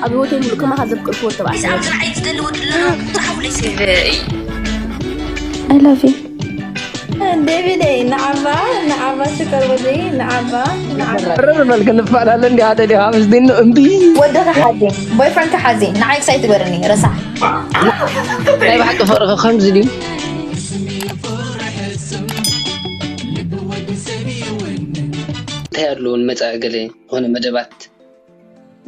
ኣብ ህይወተይ ሙሉእ ከማኻ ዘፍቅርክዎ ተባዕታይ። I love you. ዴቪደይ ንዓባ ንዓባ ስቀርበለይ ንዓባ ንዓባ ረር በል ክንፈላለ እንዲ ሓደ ዲኻ ምስ ዲኑ እምቢ ወድኻ ሓዜ ቦይፍረንድካ ሓዜ ንዓይ ክሳይ ትበርኒ ረሳሕ ናይ ብሓቂ ፍቅሪ ከምዚ ድዩ እንታይ ኣለዎ ንመፃኢ ገለ ዝኾነ መደባት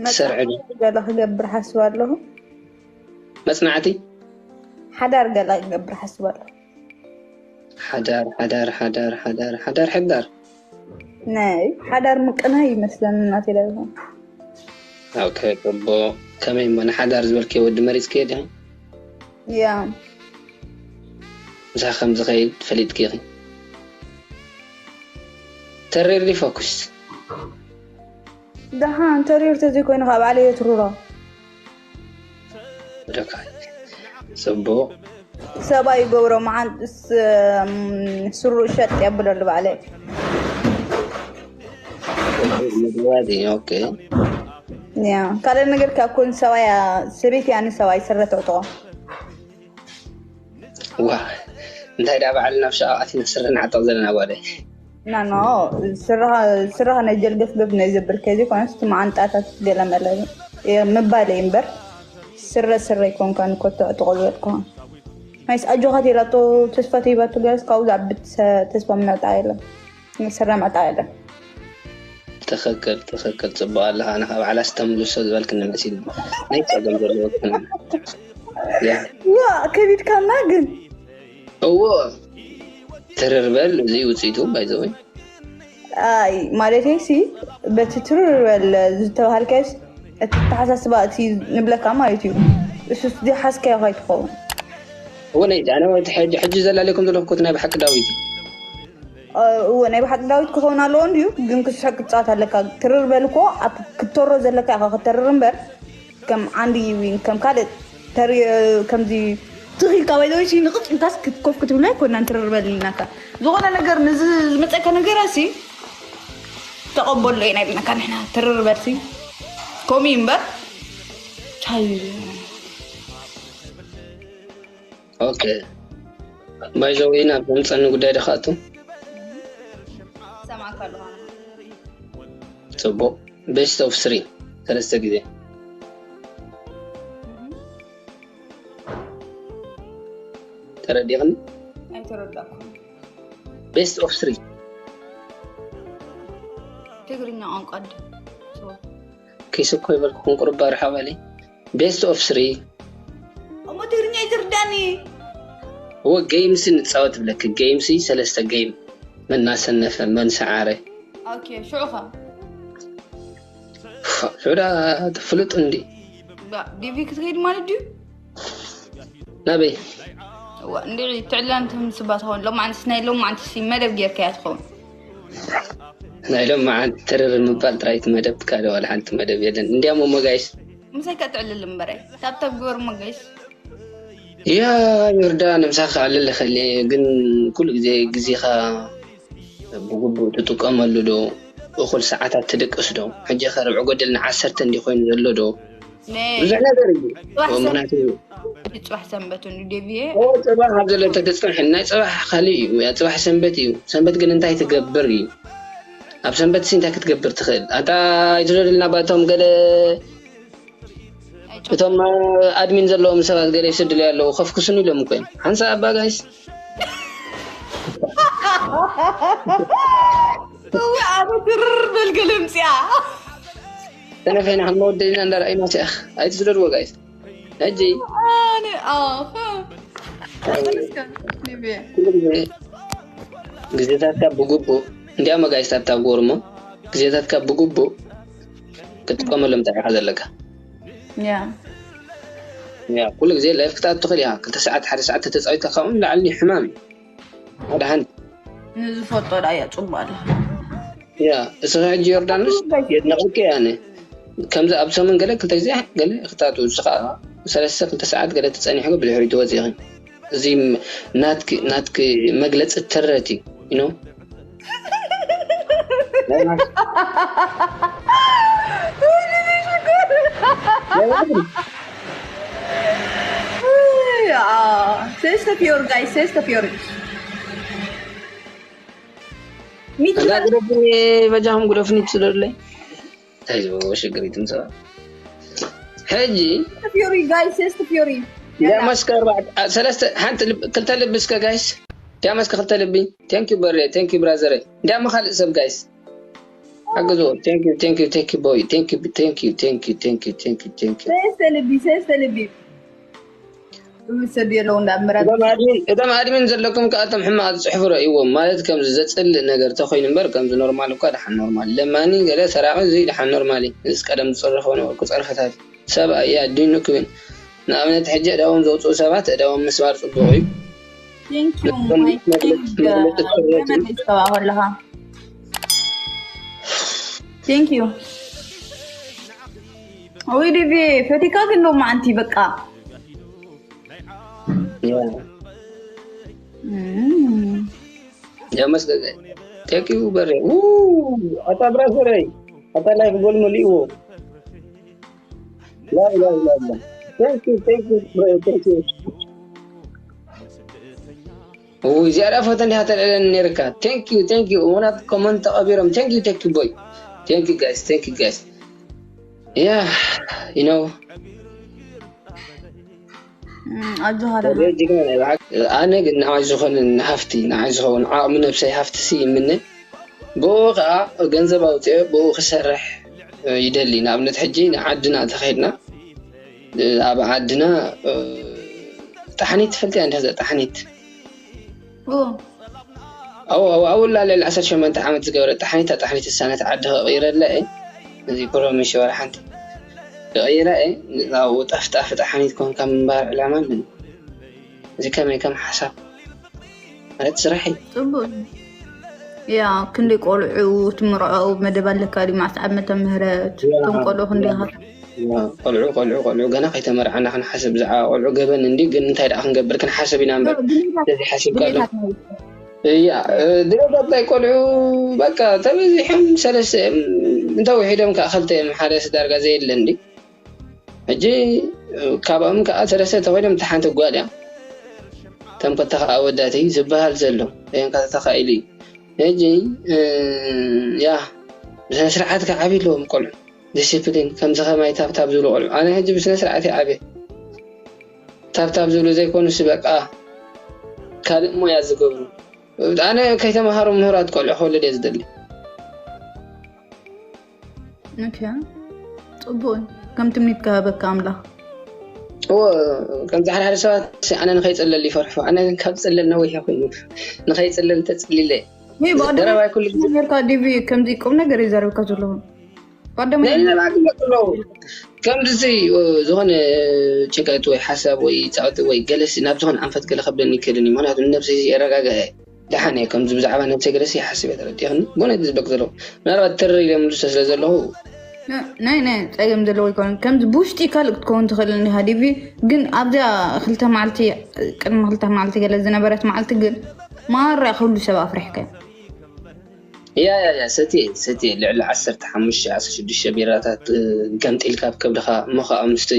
ትሰርዕሉ ገለ ክገብር ሓስብ ኣለኹ። መፅናዕቲ ሓዳር ገለ ክገብር ሓስብ ኣለኹ። ሓዳር ሓዳር ሓዳር ሓዳር ሓዳር ሕዳር ናይ ሓዳር ምቅናይ ይመስለኒ እናተለ ይኾን ኦኬ ፅቡቅ ከመይ እሞ ንሓዳር ዝበልክዮ ወዲ መሪፅክዮ ዲኺ ያ ምሳኺ ከም ዝኸይድ ፈሊጥኪ ኢኺ ተሪር ዲ ፎኩስ ደሓን ተሪር ተዘይኮይኑ ካብ ባዕለይ የትርሮ ደካ ፅቡቅ ሰብኣይ ይገብሮ መዓንጥስ ስሩ ሸጥ የብለሉ ባዕለይ መግባዲ ኦኬ ያ ካልእ ነገር ካብ ኮን ሰብኣይ ሰበይቲ ያኒ ሰብኣይ ስረ ተውጥቆ ዋ እንታይ ዳ ባዕልና ኣብ ሸቃ ኣቲና ስረ ንዓጠቕ ዘለና ጓለይ ናኖ ስራኻ ናይ ጀልገፍገፍ ናይ ዘብል ከዚ ኮነስ እቲ መዓንጣታት ገለ መለ ምባል እምበር ስረ ስረ ይኮንካ ንኮቶ ዕጥቆ ዝበልኩ ናይስ ኣጆኻ ቴላቶ ተስፋ ተሂባቶ ገለስ ካብኡ ዝዓቢ ተስፋ ምዕጣ የለን ስረ ምዕጣ የለን ትኽክል ትኽክል ፅቡቅ ኣለኻ ኣነ ካብ ዓላስ ተምልሶ ዝበልክኒ መሲሉ ናይ ፀገም ዘለዎ ክኾን ያ ዋ ከቢድካና ግን እዎ ትርርበል እዚ ውፅኢቱ ባይዘወይ ኣይ ማለተይ ሲ በቲ ትርርበል ዝተባሃልካዮስ እቲ ተሓሳስባ እቲ ንብለካ ማለት እዩ እሱ ዝሓዝካዮ ካይትኸውን እወ ናይ ኣነ ሕጂ ዘላለኩም ዘለኩት ናይ ብሓቂ ዳዊት እዩ እዎ ናይ ብሓቂ ዳዊት ክኸውን ኣለዎ እንድዩ ግን ክስሕቅ ክትፃወት ኣለካ ትርርበል እኮ ኣብ ክትተሮ ዘለካ ኢኻ ክተርር እምበር ከም ዓንዲ ዊን ከም ካልእ ተሪ ከምዚ ትኺልካ ባይዘወይ ሲ ንቕፅ ኢልካስ ክትኮፍ ክትብሎ ኣይኮናን ትርርበል ኢልናካ ዝኾነ ነገር ንዚ ዝመፀካ ነገር ኣሲ ተቐበሎ ኢና ኢልናካ ንሕና ትርርበል ሲ ከምኡ እዩ እምበር ታይ ኦኬ ባይዘወይ ናብ ዘምፀኒ ጉዳይ ደኻቱ ሰማዕካ ኣለኹ ፅቡቅ ቤስት ኦፍ ስሪ ሰለስተ ግዜ ተረዲቕኒ ኣይተረዳኩም ቤስት ኦፍ ስሪ ትግርኛ ቋንቋ ድ ኪስ እኮ ይበልኩ ክንቁርባር ሓበሊ ቤስት ኦፍ ስሪ እሞ ትግርኛ ይትርዳኒ እወ ጌምሲ ንፃወት ብለክ ጌምሲ ሰለስተ ጌም መን እናሰነፈ መን ሰዓረ ኦኬ ሽዑ ኸ ሑዳ ትፍልጥ እንዲ ዲቪ ክትከይድ ማለት ድዩ ናበይ እንዲ ትዕላን ትምስባ ትኸውን ሎማዓንትስ ናይ ሎማዓንትስ መደብ ጌርካያ ትኸውን ናይ ሎማዓንቲ ትርር ምባል ጥራይቲ መደብ ካልእ ዋላ ሓንቲ መደብ የለን እንዲያም እሞ ጋይስ ምሳይ ከትዕልል እምበረ ታብታብ ግበር እሞ ጋይስ ያ ዮርዳ ንምሳኻ ክዕልል ይኽእል እየ ግን ኩሉ ግዜ ግዜኻ ብግቡእ ትጥቀመሉ ዶ እኹል ሰዓታት ትድቅስ ዶ ሕጂ ኸ ርብዒ ጎደል ንዓሰርተ እንዲ ኮይኑ ዘሎ ዶ ብዙሕ ነገር እዩ ምክንያቱ ጽባሕ ሰንበት እንዱ ዴቪየ ጽባሕ ኣብ ዘሎ ተተጽንሐ ናይ ጽባሕ ካልእ እዩ ያ ጽባሕ ሰንበት እዩ ሰንበት ግን እንታይ ትገብር እዩ ኣብ ሰንበት ሲ እንታይ ክትገብር ትኽእል ኣታ ይትረድልና ባቶም ገለ እቶም ኣድሚን ዘለዎም ሰባት ገለ ይስድሉ ኣለዉ ከፍኩስኒ ኢሎም እኮ እዮም ሓንሳ ኣባ ጋይስ እወ ኣነ ትርር በል ገለ ምፅያ ተነፈና ከም መወደኢና እንዳረኣይና ሲኣ ኣይትስደድዎ ጋይስ ሕጂ ኣነ ኣኸ ግዜታትካ ብግቡእ እንዲያ መጋይስታት ታጎርሞ ግዜታትካ ብግቡእ ክትጥቀመሎም እንታይ ኢኻ ዘለካ ያ ያ ኩሉ ግዜ ላይፍ ክትኣቱ ትኽእል ኢኻ ክልተ ሰዓት ሓደ ሰዓት ተተፃዊትካ ካብኡ ንላዕሊ ሕማም እዩ ሓደ ሓንቲ ንዝፈልጦ ዳ እያ ፅቡቅ ኣለ ያ እስኻ ሕጂ ዮርዳኖስ የድንቐኪ ኣነ ከምዚ ኣብ ሰሙን ገለ ክልተ ግዜ ገለ ክትኣቱ እስኻ ሰለስተ ክልተ ሰዓት ገለ ተፀኒሕኩ ብድሕሪ ትወፅእ ኢኺ እዚ ናትኪ ናትኪ መግለፂ ተረት እዩ you know ሰለስተ ፊዮሪ ጋይስ፣ ሰለስተ ፊዮሪ። ሚኪ እዛ ግደፍኒ፣ በጃኹም ግደፍኒ ትስደዱለይ። እንታይ ዝበልዎ ሽግር እዩ ትምፅእ። ሕጂ ሰለስተ ፊዮሪ ጋይስ፣ ሰለስተ ፊዮሪ። ያ መስከ ኣርባዕተ፣ አ፣ ሰለስተ፣ ሓንቲ ልብ፣ ክልተ ልቢ እስከ ጋይስ። ያ መስከ ክልተ ልቢ። Thank you በሬ፣ thank you ብራዘረ። እንዲያሞ ካልእ ሰብ ጋይስ። ሓግዝዎ። Thank you, thank you, thank you boy. Thank you, thank you, thank you, thank you, thank you, thank you. ሰለስተ ልቢ፣ ሰለስተ ልቢ። ዝሰዱ የለዉ እንዳ ምራት። እቶም ኣድሚን፣ እቶም ኣድሚን ዘለኩም ከኣቶም ሕማቕ ዝፅሕፉ ረእይዎም። ማለት ከምዚ ዘፅልእ ነገር ተኾይኑ እምበር ከምዚ ኖርማል እኳ ደሓን ኖርማል። ለማኒ ገለ ሰራቒ እዚ ደሓን ኖርማል እዩ። እዚ ቀደም ዝፅረፎ ነበርኩ ፀርፍታት። ሰብኣይ ኣዲኑ ክብል። ንኣብነት ሕጂ እዳዎም ዘውፅኡ ሰባት እዳዎም ምስባር ፅቡቕ እዩ። Thank you my king። ገመድ ይስተዋ ከለኻ። Thank you። ወይ ዲቪ ፈቲካ ግን ሎማዓንቲ በቃ። ያ። እም። ያ መስገገ። Thank you በሬ። ው፣ ኣታ ብራዘረይ። ኣታ ላይፍ ጎል መሊእዎ። ላ ኢላሃ ኢላላህ። Thank you, thank you, bro, thank you. ውይ፣ እዚኣ ደኣ ፎቶ እንዲኻ ተልዕለኒ ነይርካ። Thank you, thank you። እሙናት ኮመንት ተቐቢሮም። Thank you, thank you, boy. Thank you, guys. Thank you, guys. Yeah, you know. እም፣ ኣጆኻ ወደ ደሓን። ጅግና ናይ ብሓቂ። ኣነ ግን ንዓይ ዝኾነ ሃፍቲ፣ ንዓይ ዝኸውን ዓቕሚ ነብሰይ ሃፍቲ ሲ ይምነ። ብኡ ከዓ ገንዘብ ኣውፅኦ፣ ብኡ ክሰርሕ፣ እ፣ ይደሊ። ንኣብነት ሕጂ ንዓድና ተኸይድና፣ እ፣ ኣብ ዓድና፣ እ፣ ጣሕኒት ትፈልጥያ እንዲኻ? እዛ ጣሕኒት? ኦ፣ ኣው፣ ኣው፣ ኣው፣ ላ ልዕሊ ዓሰርተ ሸሞንተ ዓመት ዝገበረ ጣሕኒት፣ ጣሕኒት እሳነት ዓዲ ከቕይረላ እየ። እዚ ፕሮሚስ ወር ሓንቲ ከቕይራ እየ። ኣብኡ ጠፍጣፍ ጣሕኒት ኮንካ ምንባር ዕላማ ኣለኒ። እዚ ከመይ ከም ሓሳብ? ማለት ስራሕ እዩ። ጽቡቅ እዩ። ያ፣ ክንደይ ቆልዑ ትምርዖ መደብ ኣለካ ድዩ? መዓስ ዓመተ ምህረት? ያ፣ እቶም ቆልዑ ክንደይ ያ፣ ያ። ቆልዑ፣ ቆልዑ፣ ቆልዑ ገና ከይተመርዓና ክንሓስብ ብዛዕባ ቆልዑ ገበን እንዲ፣ ግን እንታይ ደኣ ክንገብር ክንሓስብ ኢና እምበር። ድሌታት፣ ስለዚ ሓሲብካ ዶ? ድሌታት ናይ እያ፣ እ፣ ድሌታት ናይ ቆልዑ በቃ ተበዚሖም ሰለስተ እዮም። እንተ ውሒዶም ከኣ ክልተ እዮም። ሓደ ዳርጋ ዘየለ እንዲ። ሕጂ፣ እ፣ ካብኦም ከኣ ሰለስተ ተኾይኖም እታ ሓንቲ ጓል እያ። እቶም ክልተ ከኣ ኣወዳት እዩ ዝበሃል ዘሎ። እዮን ከኣ ተኻኢሉ እዩ። ሕጂ፣ እ፣ ያ፣ ብስነ ስርዓት ክዓብዩ ኣለዎም ቆልዑ። ዲሲፕሊን፣ ከምዚ ከማይ ታብታብ ዝብሉ ቆልዑ። ኣነ ሕጂ ብስነ ስርዓት ይዓብየ። ታብታብ ዝብሉ ዘይኮኑስ በቃ ካልእ ሞያ ዝገብሩ። ኣነ ከይተምሃሩ ምሁራት ቆልዑ ክወልድ እየ ዝደሊ። ኦኬ፣ ጽቡቅ እዩ። ከም ትምኒት ክሃበካ ኣምላኽ። እዎ፣ ከምዚ ሓደ ሓደ ሰባት ኣነ ንኸይጽለል ይፈርሑ። ኣነ ግን ካብ ጽለል ነዊሕ ኮይኑ ንኸይጽለል ተጽሊለ። ወይ ብቐደም ደረባይ ኩሉ ግዜ ጌርካ ዲቪ ከምዚ ቁም ነገር ይዛረብካ ዘለኹ። ብቐደም ናይ ነባዕ ክመጽ ኣለዎ። ከምዚ ዝኾነ ጭንቀት ወይ ሓሳብ ወይ ጸቕጢ ወይ ገለሲ ናብ ዝኾነ ኣንፈት ገለ ከብደኒ ይክእልን እዩ። ምክንያቱ ንነብሰይ የረጋግዐ። ደሓን እየ። ከምዚ ብዛዕባ ነብሰይ ገለሲ ይሓስብ እየ፣ ተረዲእኽኒ? ብእውነት እዩ ዝበቅ ዘለኹ። ምናልባት ትር ኢለ ምልሶ ስለ ዘለኹ ነ-፣ ናይ፣ ናይ ጸገም ዘለዎ ኣይኮነን። ከምዚ ብውሽጢ ካልእ ክትከውን ትኽእል እንዲኻ ዲቪ፣ ግን ኣብዚኣ ክልተ መዓልቲ፣ ቅድሚ ክልተ መዓልቲ ገለ ዝነበረት መዓልቲ ግን ማራ ኩሉ ሰብ ኣፍሪሕካ። ያ፣ ያ፣ ያ፣ ሰትየ፣ ሰትየ። ልዕሊ ዓሰርተ ሓሙሽተ፣ ዓሰርተ ሽዱሽተ ቢራታት፣ እ፣ ገምጢልካ ኣብ ከብድኻ፣ እሞ ኸኣ ምስቲ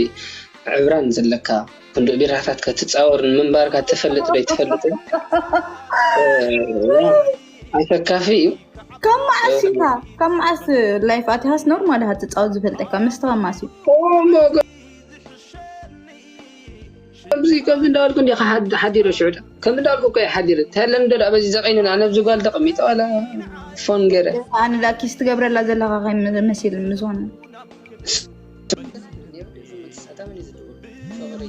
ዕብራን ዘለካ ክንድኡ ቢራታት ከትጻወር ንምንባርካ ትፈልጥ ዶ ኣይትፈልጥን? እ፣ ያ፣ ኣሰካፊ እዩ። ካብ መዓስ ኢኻ? ካብ መዓስ ላይፍ ኣቲኻስ ኖርማል ኢኻ ትጻወት ዝፈልጠካ? ምስቲ ካብ መዓስ እዩ? እሞ፣ ከምዚ፣ ከምዚ እንዳበልኩ እንዲኻ ሓድ-፣ ሓዲረ ሽዑ ዳ። ከምዚ እንዳበልኩ እኮ እየ ሓዲረ። ተለምዶ ዳ በዚ ዘቐይኑ ዳ ነብዚ ጓል ተቐሚጠ ዋላ ፎን ገይረ። ኣነ ዳ ኪስ ትገብረላ ዘለኻ ከይመሲል ዝኾነ። ፍቕሪ፣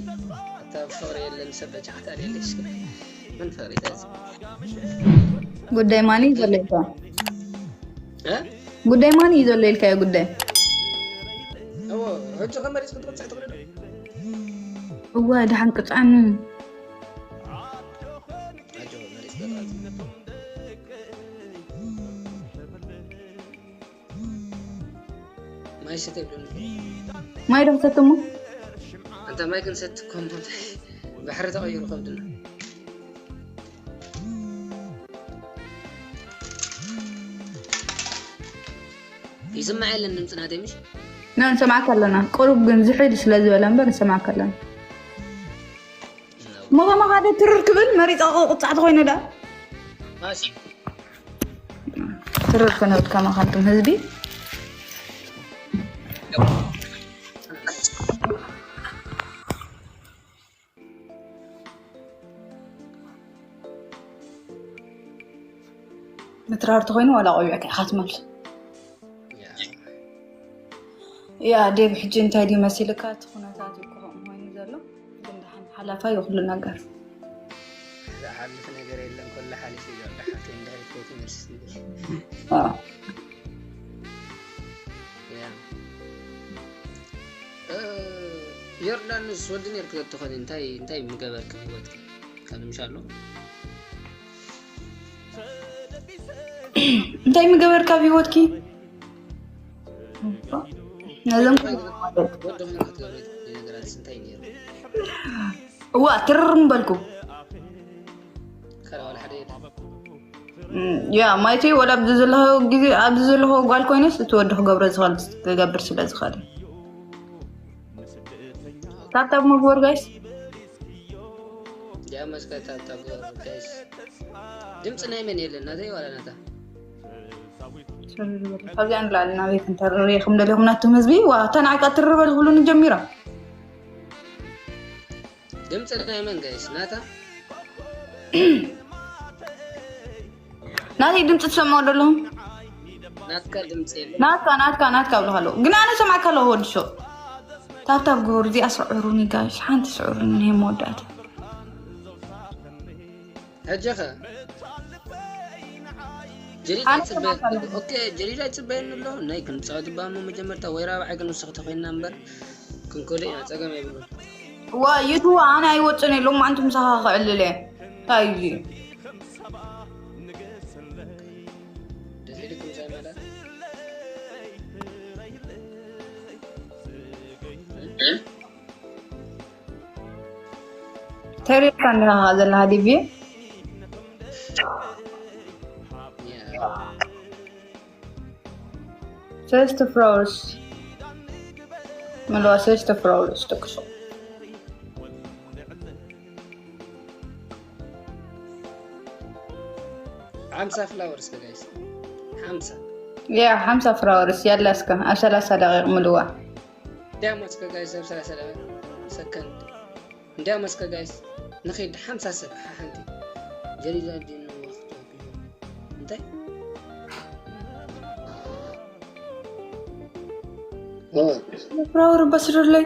ኣታ ፍቕሪ የለን ሰብ በጃኻ ታዲያ የለሽ። መን ፍቕሪ ተዚ? ጉዳይ ማን እዩ ዘሎ ኢልካ? እ? ጉዳይ ማን እዩ ዘሎ ኢልካዮ ጉዳይ? እዎ፣ ሕጂ ከመሪጽ ክትቅጽዕ ትኽእሊ ዶ? እወ፣ ደሓን ቅጽዓኒ። ኣጆ፣ መሪጽ ክትቅጽዕ። ማይ ሰተ ይብሉ። ማይ ዶ ክሰቲ እሞ? ኣንታ ማይ ክንሰቲ እኮ እሞ እንታይ ባሕሪ ተቐይሩ ከብድና። ይስማዕ የለን ድምፅና ደይ ምሽ? ንሰማዕካ ኣለና። ቁሩብ ግን ዝሕል ስለ ዝበለ እምበር ንሰማዕካ ኣለና። ሞኸ መኻደ ትርር ክብል መሪፃ ቁፃዕ ተኮይነ ዳ ማሲ ትርር ክንብል ከማኻንኩም ህዝቢ ምትራር ተኮይኑ ዋላ ቆቢዕካ ኢኻ ትመልስ። ያ ዴቭ ሕጂ እንታይ ድዩ መሲልካ? እቲ ኩነታት እዩ እኮ ከምኡ ኮይኑ ዘሎ፣ ግን ደሓን ሓላፋ እዩ ኩሉ ነገር። ዝሓልፍ ነገር የለን፣ ኩሉ ሓሊፉ እዩ ዘሎ። ሓፍተይ እንድሕር ከይትመልስኒ። አዎ። ያ። እ፣ ዮርዳኖስ ወዲ ነርኪ ተኾነ እንታይ እንታይ ምገበርክ ህይወትክ? ካልምሻሎ እንታይ ምገበርካ ኣብ ህይወትኪ? ነዞም ወዲ ኾነ ክትገብረ ነገራት እንታይ ነይሩ? እዋ ትርር ምበልኩ። ካልእ ዋላ ሓደ የለን። ያ ማይተይ ወላ ኣብዚ ዘለኹ ግዜ ኣብዚ ዘለኹ ጓል ኮይነስ እቲ ወዲ ክገብሮ ዝኽእል ክገብር ስለ ዝኽእል። ታብታብ መግበር ጋይስ ያ መስከታ ታጎር ጋይስ ድምፂ ናይ መን የለን? ናተይ ዋላ ናታ? ካብዚኣ ንላዕሊ ናበይ ክንተርር ኢኹም ደሊኹም ናቱም ህዝቢ? ዋ እታ ንዓይ ቃ ትርር በል ክብሉኒ ጀሚሮም። ድምፂ ናይ መን ጋይስ? ናታ? ናተይ ድምፂ ትሰምዑ ደለኹም? ናትካ ድምፂ የለን። ናትካ ናትካ ናትካ ብለካ ኣለዉ ግን ኣነ ሰማዕካ ኣለዎ ወዲ ሾ ታብታብ ግበሩ እዚኣ ስዕሩኒ ጋይስ ሓንቲ ስዕሩኒ ናይ መወዳእታ ሕጂ ኸ ጀዲዳ ኣነ ይፅበየኒ ሰማዕካ ኣለኹ። ኦኬ፣ ጀዲዳ ይፅበየኒ ኣሎ። ናይ ክንፃወት ባሞ መጀመርታ ወይ ራብዓይ ክንውስኽ ተኮይንና እምበር ክንከዶ ኢና፣ ፀገም የብሉን። ዋ ይቱ ኣነ ኣይወፅን የሎም ኣንቲ ምሳኻ ክዕልል እየ እንታይ እዩ ደስ ኢልኩም ሳይ ማለት ተሪርካ እንዲኻ ዘለኻ ዲቪ ሰለስተ ፍራውርስ ምልዋ ሰለስተ ፍራውርስ ተክሶ ሓምሳ ፍላወር እስከ ጋይስ፣ ሓምሳ ያ ሓምሳ ፍራውርስ ያላ እስከ ኣብ ሰላሳ ደቂቕ ምልዋ እንዲያም እስከ ጋይስ፣ ኣብ ሰላሳ ደቂቕ ሰከንድ እንዲያም እስከ ጋይስ ንኺድ ሓምሳ ሰብ ሓንቲ ጀሊላ ዲኑ እንታይ ፍራውር በስርለይ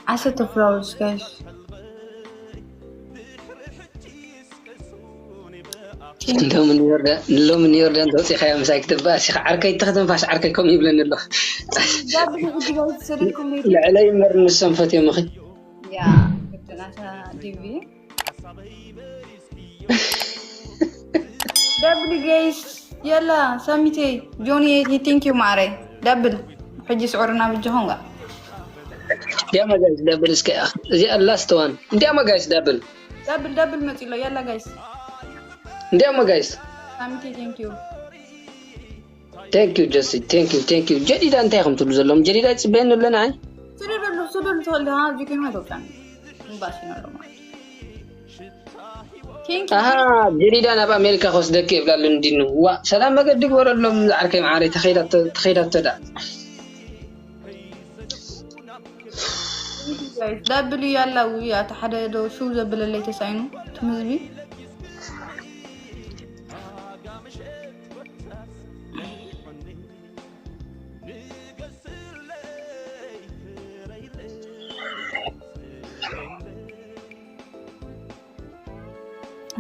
ዓሰርተ ፍራውርስ ጋይስ ሎሚ ንዮርዳን ሎሚ ንዮርዳን ተወፂኻያ ምሳይ ክትበኣስ ኢኻ ዓርከይ ተኽትንፋስ ዓርከይ ከምኡ ይብለኒ ኣሎ ጋብሊ ሕጂ ጋይስ ሰደድኩም ነይሩ ልዕለይ እምበር ንሶም ፈትዮም እኺ ያ ግድናታ ዲቪ ደብል ጋይስ የላ ሳሚቴ ጆኒ ቴንክ ዩ ማዕረይ ደብል ሕጂ ስዑርና ብጅኹም ጋ እንዲያማ ጋይስ ደብል እስከ እዚኣ ላስት ዋን እንዲያማ ጋይስ ደብል ደብል ደብል መፂሎ የላ ጋይስ እንዲያማ ጋይስ ሳሚቴ ቴንክ ዩ ቴንክ ዩ ጀስቲ ቴንክ ዩ ቴንክ ዩ ጀዲዳ እንታይ ኢኹም ትብሉ ዘለኹም ጀዲዳ ይፅበየኒ ኣሎ ንዓይ ስደደሉ ስደሉ ትኽእል ዲኻ ኣብዚ ኮይንካ ኣይተውፅኣኒ እምባሲ ነሎ ማለት ቴንክ ዩ ኣሃ ጀዲዳ ናብ ኣሜሪካ ክወስደኪ ይብላ ኣሎ እንዲኑ ዋ ሰላም መገዲ ግበረሎም ዝዓርከይ መዓረይ ተኸይዳቶ ተኸይዳቶ ዳ ዳብል እዩ ያላዊ ኣቲ ሓደ ዶ ሽው ዘብለለይ ተሳይኑ ትም ህዝቢ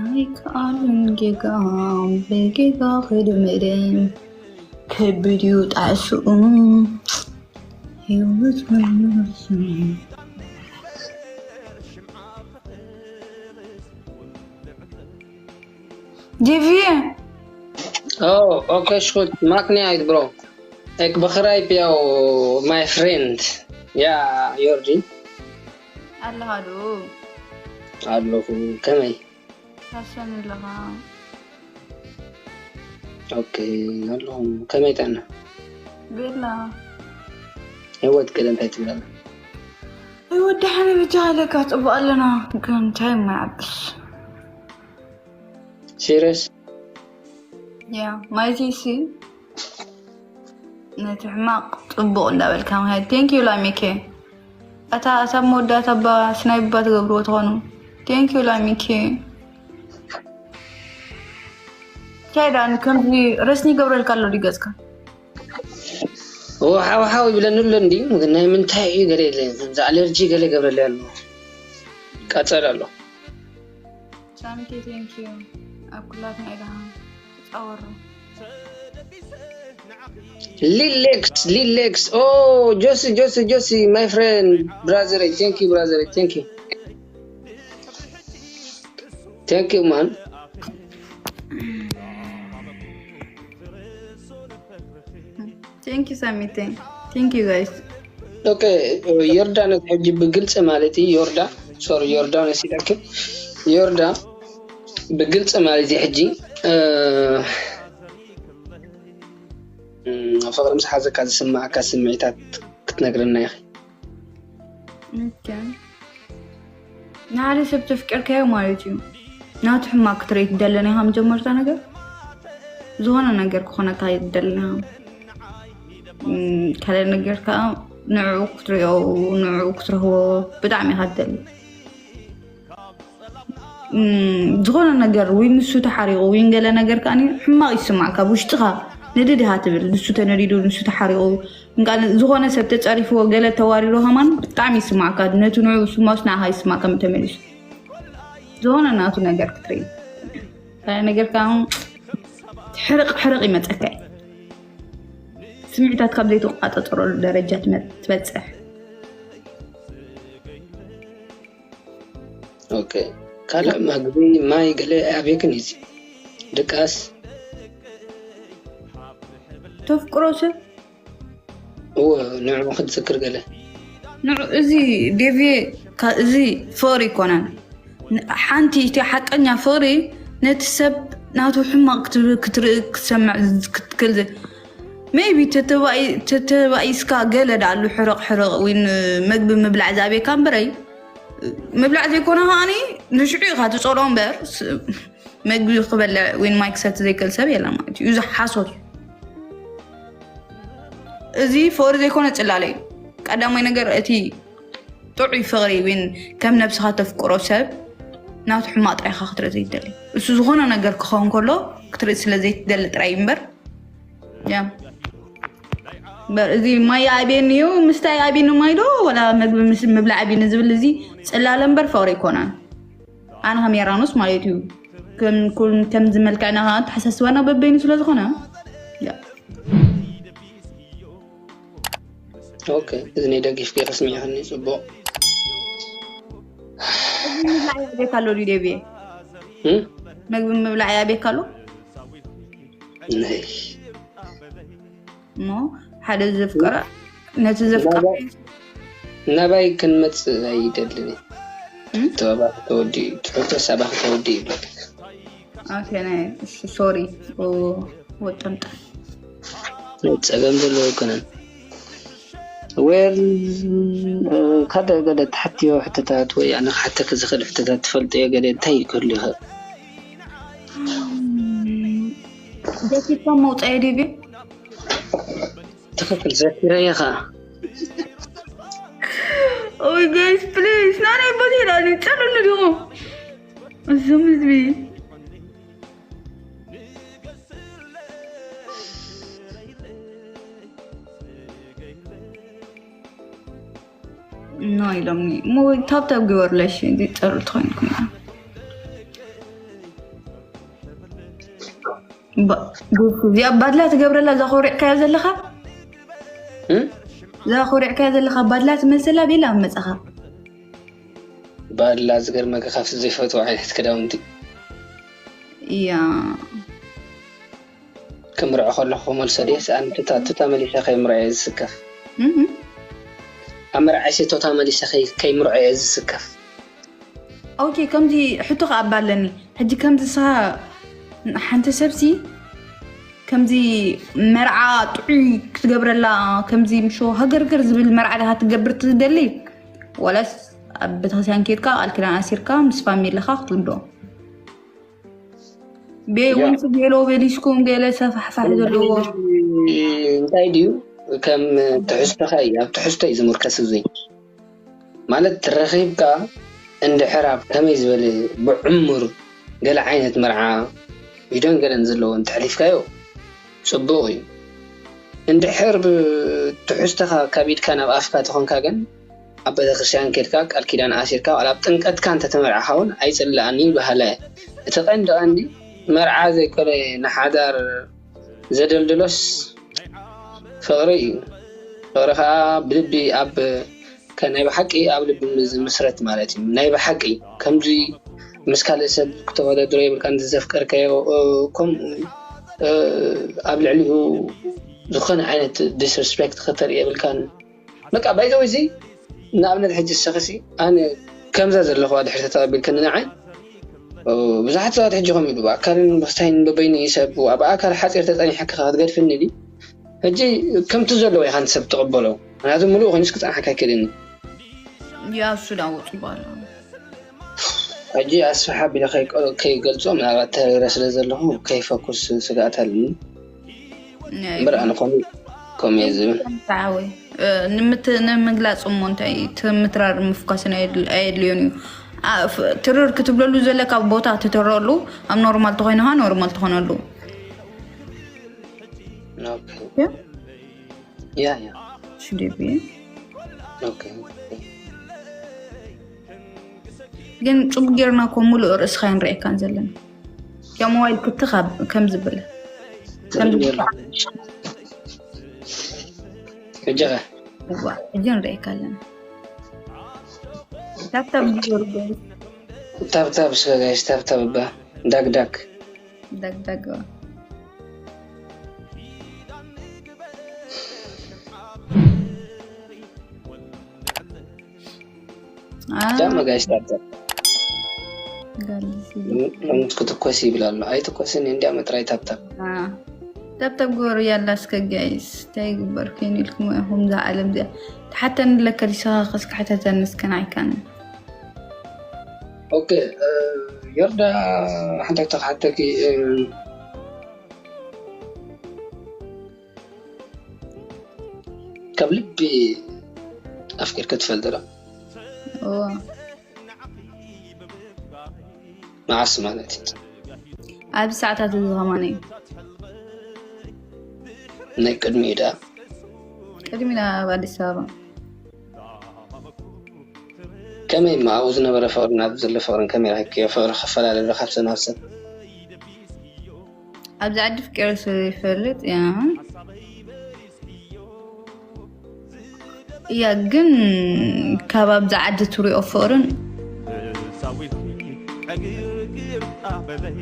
ኣይከኣልን ጌጋ ብጌጋ ክድምድም ከቢድ እዩ ጣዕስኡ ህይወት መመርሱ ዲቪ Oh, okay, shoot. Makni ait, bro. Ik begrijp jou, my friend. Ja, Jordi. ኣለኻ ዶ ኣለኹ። ከመይ? ታሰን ኣለኻ? ኦኬ፣ ኣለኹ። ከመይ ጥዕና? ቤላ። ህይወት ቅለ እንታይ ትብል ኣላ? ህይወት ደሓን በጃ ኣለካ፣ ጽቡቕ ኣለና። ግን እንታይ ማይ ዓብስ? ሲሪየስ? ያ፣ ማይቲሲ ነቲ ሕማቕ ጽቡቕ እንዳበልካ ምሃይ። Thank you ላሚኬ። ኣታ ኣሳብ መወዳእታ እባ ስናይፕ እባ ትገብርዎ ትኾኑ። Thank you ላሚኬ። እንታይ ደኣ ከምዚ ረስኒ ይገብረልካ ኣሎ ድዩ ገጽካ? ኦ፣ ሓው ሓው ይብለኒ ኣሎ እንዲ፣ ግን ናይ ምንታይ እዩ ገለ የለ፣ ከምዚ ኣለርጂ ገለ ይገብረለይ ኣሎ። ቀጸል ኣሎ። ሳሚኬ፣ thank you። ኣብ ኩላትና ኢኻ ትጻወሩ። ሊሌክስ፣ ሊሌክስ። ኦ፣ ጆሲ፣ ጆሲ፣ ጆሲ፣ my friend, brother, thank you, brother, thank you. Thank you, man. Thank you ሳሚቴ። Thank you guys። ኦኬ፣ ዮርዳኖስ ሕጂ ብግልጺ ማለት እዩ፣ ዮርዳ፣ ሶሪ፣ ዮርዳኖስ ይለክም። ዮርዳ ብግልጺ ማለት እዩ ሕጂ፣ እ፣ ም፣ ፍቕሪ ምስ ሓዘካ ዝስማዓካ ስምዒታት ክትነግረና ኢኺ። ኦኬ። ንሓደ ሰብ ተፍቅርካዮ ማለት እዩ ናቱ ሕማቅ ክትርኢ ትደለና ኢኻ። መጀመርታ ነገር ዝኾነ ነገር ክኾነካ ኣይትደለና። ም፣ ካልእ ነገር ከዓ ንዕኡ ክትሪኦ፣ ንዕኡ ክትረህቦ ብጣዕሚ ኢኻ ትደሊ። ም፣ ዝኾነ ነገር ወይ ንሱ ተሓሪቑ ወይ ገለ ነገር ከዓ ሕማቕ ይስማዕካ፣ ውሽጥኻ ንድድ ኢኻ ትብል። ንሱ ተነዲዱ፣ ንሱ ተሓሪቑ፣ እንቃ ዝኾነ ሰብ ተጸሪፍዎ፣ ገለ ተዋሪዶ ከማን ብጣዕሚ ይስማዕካ። ነቱ ንዕኡ ስማውስ ንዓኻ ይስማዕካ ተመሊሱ። ዝኾነ ናቱ ነገር ክትርኢ። ካልእ ነገር ከዓ ሕርቕ ሕርቕ ይመጸካ እዩ። ስምዒታት ካብ ዘይትቆጻጸረሉ ደረጃ ትመ-፣ ትበጽሕ። ኦኬ። ካልእ መግቢ፣ ማይ ገለ ኣበየክን እዩ እዚ? ድቃስ? ተፍቅሮ ሰብ? እወ፣ ንዕኡ ክትዝክር ገለ። ንዑ፣ እዚ ዴቪ፣ ካ-፣ እዚ ፍቕሪ ይኮነን። ን-፣ ሓንቲ እቲ ሓቀኛ ፍቕሪ ነቲ ሰብ ናቱ ሕማቕ ክትብ-፣ ክትርኢ፣ ክትሰምዕ፣ ክትክል ዘ-፣ maybe ተተባኢ-፣ ተተባኢስካ ገለ ደኣሉ ሕርቕ ሕርቕ ወይ ን-፣ መግቢ ምብላዕ ዝኣብየካ እምበረይ፣ ምብላዕ ዘይኮነ ከዓኒ ንሽዑ ኢኻ ትጸልኦ እምበር፣ ስ-፣ መግቢ ክበልዕ ወይ ማይ ክሰቲ ዘይክእል ሰብ የለን ማለት እዩ። እዚ ሓሶት እዩ። እዚ ፍቕሪ ዘይኮነ ጽላለ እዩ። ቀዳማይ ነገር እቲ ጥዑይ ፍቕሪ ወይ ከም ነብስኻ ተፍቅሮ ሰብ ናቱ ሕማቕ ጥራይ ኢኻ ክትርኢ ዘይትደሊ። እሱ ዝኾነ ነገር ክኸውን ከሎ ክትርኢ ስለ ዘይትደሊ ጥራይ እዩ እምበር፣ ያ። እምበር እዚ ማይ ኣብየኒ እዩ፣ ምስታይ ኣብየኒ ማይ ዶ፣ ወላ መግቢ ምስ-፣ ምብላዕ ኣብየኒ ዝብል እዚ ጽላለ እምበር ፍቕሪ ኣይኮነን። ኣነ ከም የራኖስ ማለት እዩ። ከም ኩል-፣ ከምዚ መልክዕና ከዓ ኣተሓሳስባና በበይኑ ስለ ዝኾነ፣ ያ። ኦኬ፣ እዚ ናይ ደጊፍኪ ከስሚዕክኒ ጽቡቕ። እዚ ምብላዕ ይኣብየካ ኣሎ ድዩ ዴቪ? እም? መግቢ ምብላዕ ይኣብየካ ኣሎ? ናይ እሞ ሓደ ዘፍቀረ ነቲ ዘፍቀረ ናባይ ክንመጽእ ኣይደልን እየ። እም? ተባባኺ ተወዲ፣ ትሕቶ ሳባኺ ተወዲ ይብለካ። ኦኬ፣ ናይ፣ እሺ፣ ሶሪ። ኦ፣ ወጠምጣ። ናይ ጸገም ዘለዎ ኣይኮነን። ዌል፣ እ፣ ካደ ገለ ትሓትዮ ሕቶታት ወይ ኣነ ክሓተኪ ዝኽእል ሕቶታት ትፈልጥዮ ገለ እንታይ ክህሉ ይኽእል? ደፊርካ መውጻኢ ዴቪ? ትኽክል፣ ዘኪረዮ ኸኣ። ኦይ ጋይስ ፕሊዝ፣ ናናይ ቦቴ ዳኒ ጸልሉ ዲኹም? እዞም ህዝቢ። ኖ ኢሎምኒ። እሞ ታብታብ ግበሩለይ እሺ፣ እንዲ ጸሩ ትኾይንኩም። ባ-፣ እዚኣ ባድላ ትገብረላ እዛ ኮሪዕካያ ዘለኻ? እም? እዛ ኮሪዕካያ ዘለኻ ባድላ ትመስላ ቤላ ኣብ መጻኻ። ባድላ ዝገርመካ ካብቲ ዘይፈትዎ ዓይነት ክዳውንቲ። እያ። ክምርዖ ከለኹ ክመልሶ ድየ? ኣነ ቱታ፣ ቱታ መሊሰ ከይምርዖ እየ ዝስከፍ። እም? ኣብ መርዓይሲ ቱታ መሊሰ ከይ-፣ ከይምርዖ እየ ዝስከፍ። ኦኬ፣ ከምዚ ሕቶ ከኣ እባ ኣለኒ። ሕጂ ከምዚ ንስኻ ሓንቲ ሰብሲ ከምዚ መርዓ ጥዑይ ክትገብረላ፣ ከምዚ ምሾ ሃገርገር ዝብል መርዓ ዲኻ ትገብር ትደሊ? ዋላስ ኣብ ቤተክርስትያን ኬድካ ቃል ኪዳን ኣሲርካ ምስ ፋሚሊኻ ክትውልዶ? ቤ ያ። ወንስ ጌሎ ቤሊስኩም ገለ ሰፋሕፋሕ ዘለዎ? እንታይ ድዩ? ከም ትሕዝቶኻ እዩ፣ ኣብ ትሕዝቶ እዩ ዝምርከስ እዙይ። ማለት ተረኺብካ እንድሕር ኣብ ከመይ ዝበለ ብዕሙር ገለ ዓይነት መርዓ ኢዶን ገለን ዘለዎ እንተሕሊፍካዮ ጽቡቕ እዩ። እንድሕር ብትሕዝቶኻ ካብ ኢድካ ናብ ኣፍካ ተኾንካ ግን ኣብ ቤተክርስትያን ኬድካ ቃል ኪዳን ኣሲርካ ዋላ ኣብ ጥምቀትካ እንተተመርዓኻ እውን ኣይጽላእን እዩ በሃላይ። እቲ ቀንዲ ቀንዲ መርዓ ዘይኮነ ንሓዳር ዘደልድሎስ ፍቕሪ እዩ። ፍቕሪ ከዓ ብልቢ ኣብ ከ ናይ ብሓቂ ኣብ ልቢ ዝምስረት ማለት እዩ። ናይ ብሓቂ ከምዚ ምስ ካልእ ሰብ ክተወዳድሮ የብልካን። ዘፍቀርካዮ ከምኡ ኣብ ልዕሊኡ ዝኾነ ዓይነት ዲስሪስፔክት ከተርኢ የብልካን። በቃ ባይዘው እዚ ንኣብነት ሕጂ ሰኸሲ ኣነ ከምዛ ዘለኹዋ ድሕር ተተቐቢልክኒ ንዓይ ብዙሓት ሰባት ሕጂ ከም ኢሉ ብኣካልን ብክስታይን በበይኑ ይሰብ ብኣካል ሓፂር ተፀኒሐ ክትገድፍኒ ዲ ሕጂ ከምቲ ዘለዎ ኢኻ ንሰብ ትቕበሎ። ምክንያቱ ምሉእ ኮይኑስ ክፀንሓካ ኣይክእልን። ያሱ ዳወጡ ባላ ሕጂ ኣስፍሓ ቢለ ከይገልፆ ምናልባት ተሪረ ስለ ዘለኹ ከይፈኩስ ስጋኣት ኣለኒ። እምበር ኣነ ኮሚ ኮሚ እየ ዝብል። ተዓወይ ንምግላፅ እሞ እንታይ ትምትራር ምፍኳስን ኣየድልዮን እዩ። ትርር ክትብለሉ ዘለካ ቦታ ትትረሉ ኣብ ኖርማል ተኮይንካ ኖርማል ትኾነሉ። ያ ያ ሽደቢ ግን ጽቡቅ ጌርና እኮ ሙሉእ ርእስኻ ንርእየካን ዘለና። ያ ሞባይል ክትኻ ከም ዝብል ከም ዝብል ሕጂ እዋ ሕጂ ንርእየካ ኣለና። ታብታብ ዝገርገሩ ታብታብ እስከ ጋይስ ታብታብ እባ ዳግዳግ ዳግዳግ ዳማ ጋይስ ታብታብ ከምት ክትኮስ ይብል ኣሎ። ኣይትኮስን እንዲያ መጥራይ ታብታብ ታብታብ ግበሩ ያላ እስከ ጋይስ እንታይ ይግበር ኮይኑ ኢልኩም ኢኹም እዛ ዓለም እዚኣ ተሓተኒ ለከ ዲስኻ ከስካሕተተኒ እስከ ንዓይካኒ ኦኬ ዮርዳ ሓንታ ክተክሓተኪ ካብ ልቢ ኣፍቂርኪ ትፈልጢ ዶ? እዎ መዓስ ማለት እዩ? ኣብዚ ሰዓታት እዚ ከማን እዩ። ናይ ቅድሚኡ ደኣ? ቅድሚና ኣብ ኣዲስ ኣበባ። ከመይ እማ ኣብኡ ዝነበረ ፍቕርን ኣብዚ ዘሎ ፍቕርን ከመይ ረኺብክዮ? ፍቕሪ ክፈላለ ዶ ካብሰብ ናብ ሰብ? ኣብዚ ዓዲ ፍቂረ ስለ ዘይፈልጥ እያ እያ ግን ካብ ኣብዚ ዓዲ ትሪኦ ፍቕርን ሳዊት ዕግርግር ኣበበይ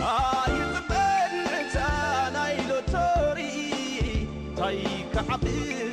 ኣይጥበል እታ ናይ ሎቶሪ ታይ ክዓብር